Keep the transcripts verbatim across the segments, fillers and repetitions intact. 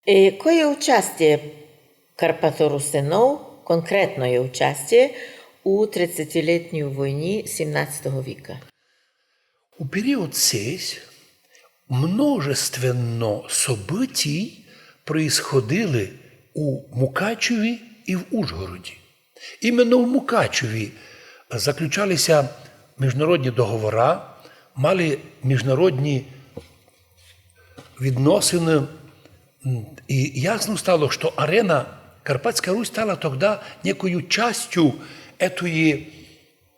Е, кое участіє карпаторусинов, конкретноє участіє у тридцятилєтній войні сімнадцятого віка? У період сись множественно событій происходили у Мукачеві і в Ужгороді. Іменно в Мукачеві заключалися міжнародні договора, мали міжнародні відносины, м, і ясно стало, што арена Карпатська Русь стала тогда некою частю етої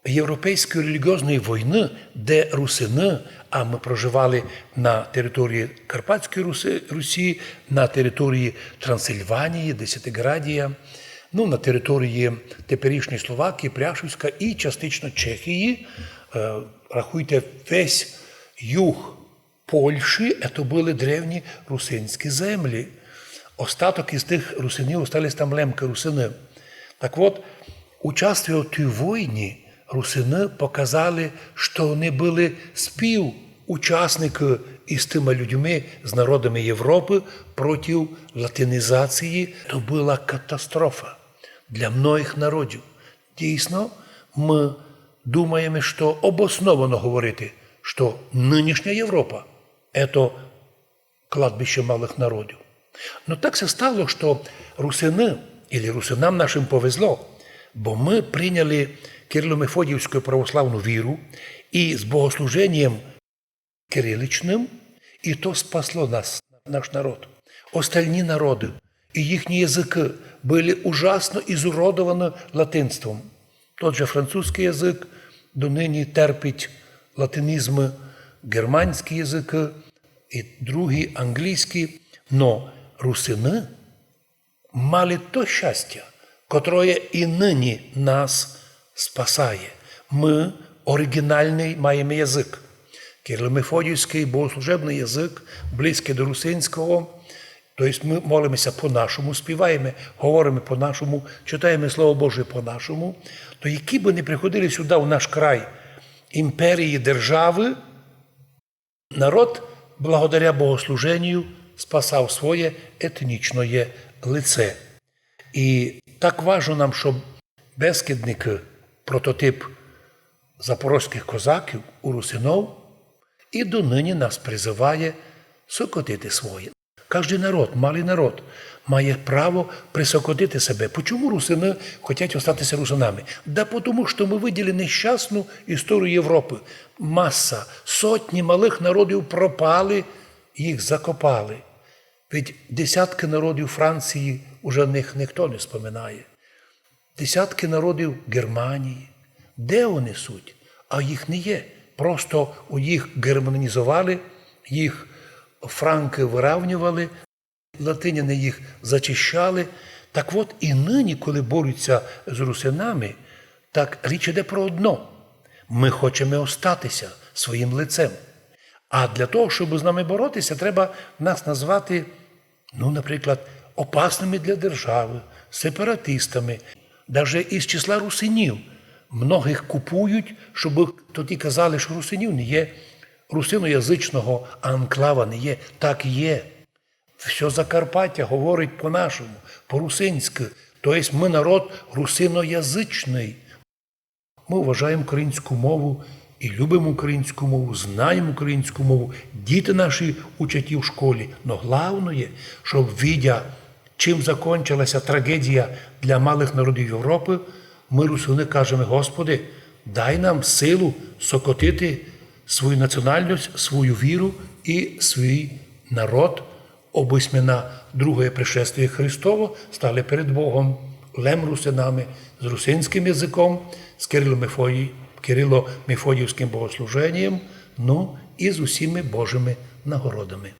європейської релігіозної войны, де русины, а мы проживали на території Карпатської Руси-, Русі, на території Трансильванії, Десятиградія, ну, на території теперішньої Словакії, Пряшівська і частично Чехії, е, рахуйте, весь юг Польщі, это были древні русинські землі. Остаток із тых русинів остались там лемкы, русины. Так от, участвуя в тій войні, русины показали, што они были співучасникы із тыма людьми, з народами Європы проти латинізації. То была катастрофа для многых народів. Дійсно, мы думаєме, што обосновано говорити, што нынішня Європа — это кладбище малых народів. Но так ся стало, што русины, или русинам нашым повезло, бо мы прийняли кирило-мефодіївську православну віру і з богослуженієм кириличным, і то спасло нас, наш народ. Остальні народы і їхні языкы были ужасно ізуродовані латинством. Тот же французькый язык доныні терпить латинізмы, германські языкы і другі, англійські. Но русины мали то щастя, котроє і ныні нас спасає. Мы оригінальный маєме язык. Кирило-мефодіївськый богослужебный язык, близькый до русинського, то єсть мы молиме ся по-нашому, співаєме, говориме по-нашому, читаєме Слово Боже по-нашому, то які бы не приходили сюда, в наш край, імперії, державы, народ, благодаря богослуженію, спасав своє етнічноє лице. І так важно нам, щоб бескідникы, прототип запорозькых козаків, у русинов, і доныні нас призыває сокотити своє. Каждый народ, малый народ, має право присокотити себе. Почому русины хотять остати ся русинами? Да потому, што мы виділи нещасну історію Європы. Маса, сотні малых народів пропали, їх закопали. Ведь десяткы народів Франції, уже них ніхто не споминає. Десяткы народів Германії. Де они суть? А їх не є. Просто у їх германізовали, їх франкы выравнювали, латиняни їх зачищали. Так от і нині, коли борються з русинами, так річ іде про одно. Мы хочеме остатися своїм лицем. А для того, щоб з нами боротися, треба нас назвати, ну, наприклад, опасными для державы, сепаратистами. Даже із числа русинів многых купують, щоб тоді казали, што русинів не є, русиноязычного анклава не є. Так є. Всьо Закарпаття говорить по-нашому, по-русинськы. То єсть мы народ русиноязычный. Мы уважаєме українську мову і любиме українську мову, знаєме українську мову, діти наші учать її в школі. Но главноє, щоб, видя, чим закончила ся трагедія для малых народів Європы, мы, русины, кажеме: Господи, дай нам силу сокотити свою національность, свою віру і свій народ, обы сьме на другоє пришествіє Христово стали перед Богом лем русинами, з русинськым языком, з Кирило-Мефодій-, Кирило-Мефодіївськым богослуженієм, ну, і з усіма Божыма нагородами.